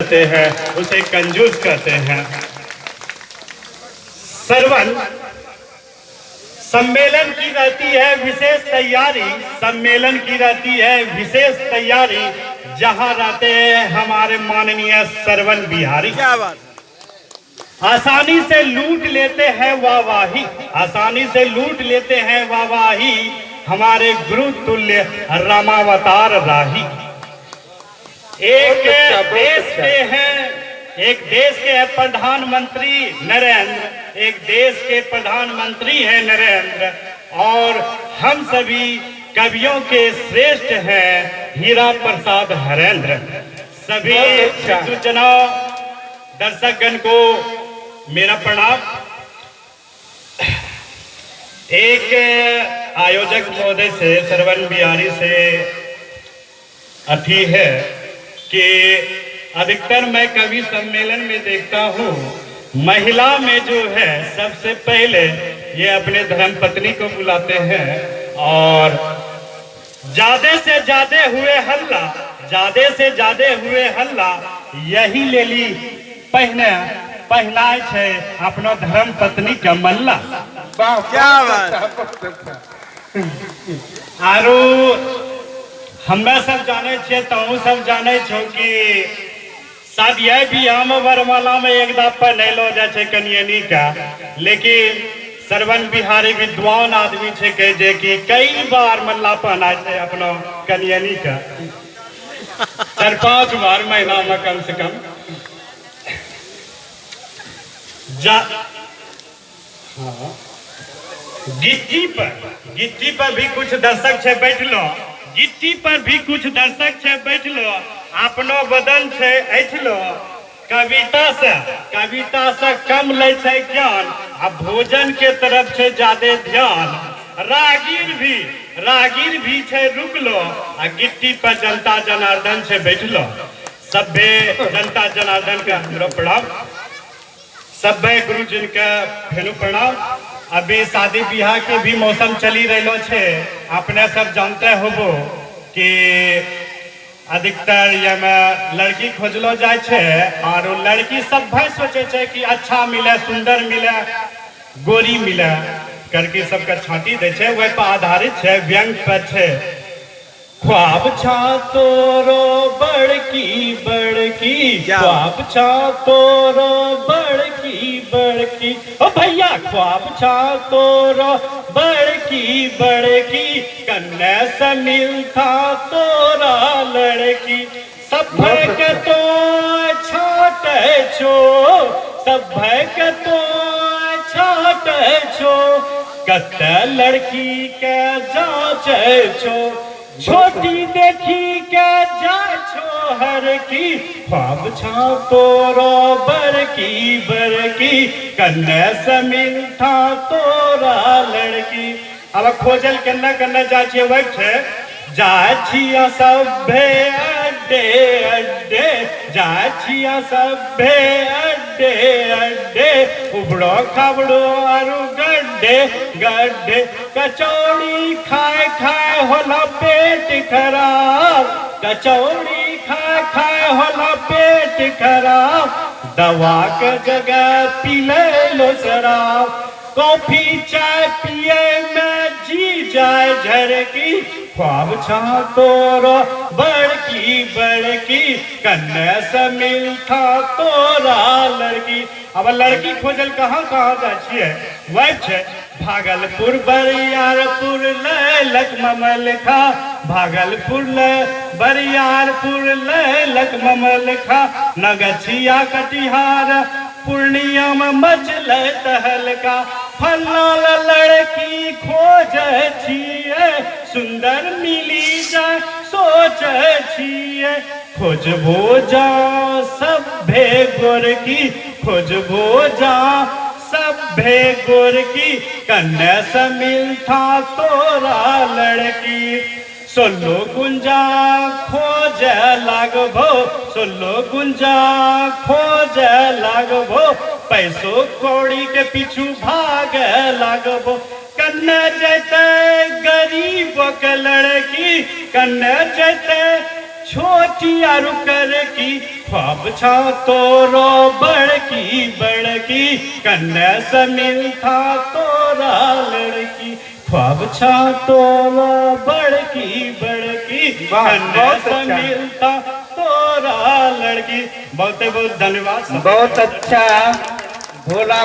कहते हैं, उसे कंजूस कहते हैं। सरवन सम्मेलन की रहती है विशेष तैयारी, सम्मेलन की रहती है विशेष तैयारी, जहां रहते हैं हमारे माननीय सरवन बिहारी। क्या बात! आसानी से लूट लेते हैं वाहवाही, आसानी से लूट लेते हैं वाहवाही, हमारे गुरु तुल्य रामावतार राही। एक बहुत अच्छा, बहुत देश अच्छा। के हैं, एक देश के हैं प्रधानमंत्री नरेंद्र, एक देश के प्रधानमंत्री हैं नरेंद्र और हम सभी कवियों के श्रेष्ठ हैं हीरा प्रसाद हरेंद्र। सभी बहुत अच्छा। सूचना दर्शकगण को मेरा प्रणाम। एक आयोजक महोदय से, सरवन बिहारी से अथी है कि अधिकतर मैं कवि सम्मेलन में देखता हूँ, महिला में जो है सबसे पहले ये अपने धर्म पत्नी को बुलाते हैं और ज्यादा से ज्यादा हुए हल्ला, ज्यादा से ज्यादा हुए हल्ला, यही लेली पहिने पहिनाय छै अपनो धर्म पत्नी के मल्ला। वाह! क्या बहुत बात! अच्छा, बहुत अच्छा। आरो हमे सब जानै छियै, तहूँ सब जानै छौ कि शादिये बियाहमे, वरमालामे एक दा पहिनैलो जाइ छै कनियनी का, लेकिन सरवन बिहारी विद्वान आदमी छै के जे कि कई बार मल्ला पहनाय छै अपनो कनियनी का, 4-5 बार महीना में कम से कम। जा हाँ। गिट्टी पर भी कुछ दर्शक छै बैठलो, गिट्टी पर भी कुछ दर्शक छै बैठलो, अपनो बदन छै ऐठलो। कविता से कम लै छै ज्ञान आ भोजन के तरफ छै ज्यादे ध्यान। राहगीर भी छै रुकलो आ गिट्टी पर जनता जनार्दन छै बैठलो। सभे जनता जनार्दन के हमरो प्रणाम, सभे गुरुजन के फेनु प्रणाम। अभी शादी ब्याह के भी मौसम चली रहलो छै। अपने सब जानते होबो कि अधिकतर यमे लड़की खोजलो जाइ छै और उ लड़की सब भाई सोचे छै कि अच्छा मिले, सुंदर मिले, गोरी मिले करके सबके छांटी दै छै। वही पर आधारित छै, व्यंग पर छै। ख्वाब छा तोरो बड़की बड़की, क्या? ख्वाब छा तोरो बड़की बड़की, ओ भैया, ख्वाब छा तोरो बड़की बड़की, कन्ने से मिलता तोरा लड़की। सब के तो छाटे छो, सब के तो छाटे छो, कते लड़की के जांच छो, छोटी देखी के जा छो हर की। ख्वाब छा तोरो बड़की बड़की, कन्ने से मिलता तोरा लड़की। अब खोजल कन्ने कन्ने जाइ छियै, वही छै। जाइ छिया सभे अड्डे अड्डे, जाइ छिया सभे अड्डे अड्डे, उबड़ो खाबड़ो आरु गड्ढे गड्ढे। कचौड़ी खाए खाए होला पेट खराब, कचौड़ी खाए खाए होला पेट खराब, दवा के जगह पी ले लो शराब। कॉफी चाय पिए में जी जाए झरकी। ख्वाब छा तोरो बड़की बड़की, कन्ने से मिलता तोरा लड़की। अब लड़की खोजल कहाँ कहाँ जाइ छियै, वही छै। भागलपुर बरियारपुर लैलक ममलखा, भागलपुर ले बरियारपुर लैलक ममलखा, नगछिया कटिहार पूर्णिया में मचलै तहलका। फल्ला लड़की खोजै छियै, सुंदर मिली जाय सोचै छियै। खोजबो जा सभे गोरकी, खोजबो जा सभे गोरकी, कन्ने से मिलता तोरा लड़की। सोलो गुंजा खोजे लागबो, सोलो गुंजा खोजे लागबो, पैसो कौड़ी के पीछू भागे लागबो। कन्ने जैते गरीब के लड़की, कन्ने जैते छोटी आरु करकी, ख्वाब छा तोरो बड़की बड़की, कन्या से मिलता तोरा लड़की, ख्वाब छा तोरा बड़की बड़की, वाह, कन्या बहुत से अच्छा। मिलता तोरा लड़की। बहुत बहुत धन्यवाद। बहुत अच्छा भोला।